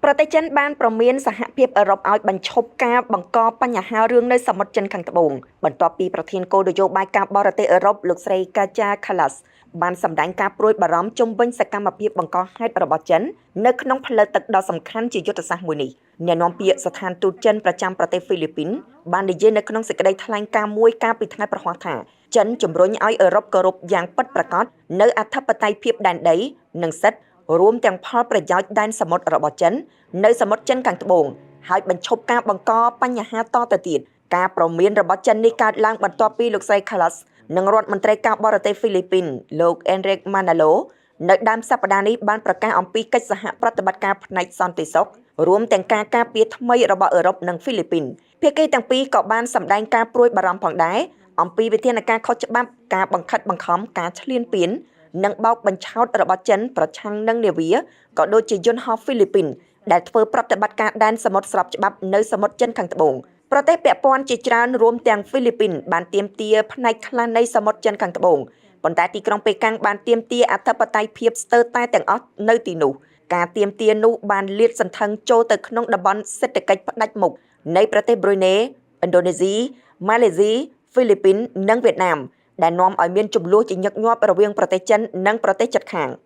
ប្រទេសចិនបានព្រមានសហភាពអឺរ៉ុបឲ្យបញ្ឈប់ការបង្កបញ្ហារឿងនៅសមុទ្រចិនខាងត្បូងបន្ទាប់ពីប្រធានគោលនយោបាយការបរទេសអឺរ៉ុបលោកស្រី Kaja Kallas បានសម្ដែងការព្រួយបារម្ភជុំវិញសកម្មភាពបង្កហេតុរបស់ចិននៅក្នុងផ្លូវទឹកដ៏សំខាន់ជាយុទ្ធសាស្ត្រមួយនេះ។អ្នកនាំពាក្យស្ថានទូតចិនប្រចាំប្រទេសហ្វីលីពីនបាននិយាយនៅក្នុងសេចក្តីថ្លែងការណ៍មួយកាលពីថ្ងៃព្រហស្បតិ៍ថាចិនជំរុញឲ្យអឺរ៉ុបគោរពយ៉ាងពិតប្រាកដនូវអធិបតេយ្យភាពដែនដីនិងសិទ្ធិរួមទាំងផលប្រយោជន៍ដែនសមុទ្ររបស់ចិននៅសមុទ្រចិនខាងត្បូងហើយបញ្ឈប់ការបង្កបញ្ហាតទៅទៀតការព្រមានរបស់ចិននេះកើតឡើងបន្ទាប់ពីលោកស្រី Kallas និងរដ្ឋមន្ត្រីការបរទេសហ្វីលីពីនលោក Enrique Manalo នៅដើមសប្តាហ៍នេះបានប្រកាសអំពីកិច្ចសហប្រតិបត្តិការផ្នែកសន្តិសុខរួមទាំងការការពារថ្មីរបស់អឺរ៉ុបនិងហ្វីលីពីនភាគីទាំងពីរក៏បានសម្ដែងការព្រួយបារម្ភផងដែរអំពីវិធានការខុសច្បាប់ការបង្ខិតបង្ខំការឈ្លានពាននិងបោកបញ្ឆោតរបស់ចិនប្រឆាំងនឹងនាវាក៏ដូចជាយន្តហោះហ្វីលីពីនដែលធ្វើប្រតិបត្តិការដែនសមុទ្រស្របច្បាប់នៅសមុទ្រចិនខាងត្បូងប្រទេសពាក់ព័ន្ធជាច្រើនរួមទាំងហ្វីលីពីនបានទាមទារផ្នែកខ្លះនៃសមុទ្រចិនខាងត្បូងប៉ុន្តែទីក្រុងប៉េកាំងបានទាមទារអធិបតេយ្យភាពស្ទើរតែទាំងអស់នៅទីនោះការទាមទារនោះបានលាតសន្ធឹងចូលទៅក្នុងតំបន់សេដ្ឋកិច្ចផ្ដាច់មុខនៃប្រទេសប្រ៊ុយណេឥណ្ឌូនេស៊ីម៉ាឡេស៊ីហ្វីលីពីននិងវៀតណាមដែលនាំឲ្យមានជម្លោះជាញឹកញាប់រវាងប្រទេសចិននិងប្រទេសជិតខាង។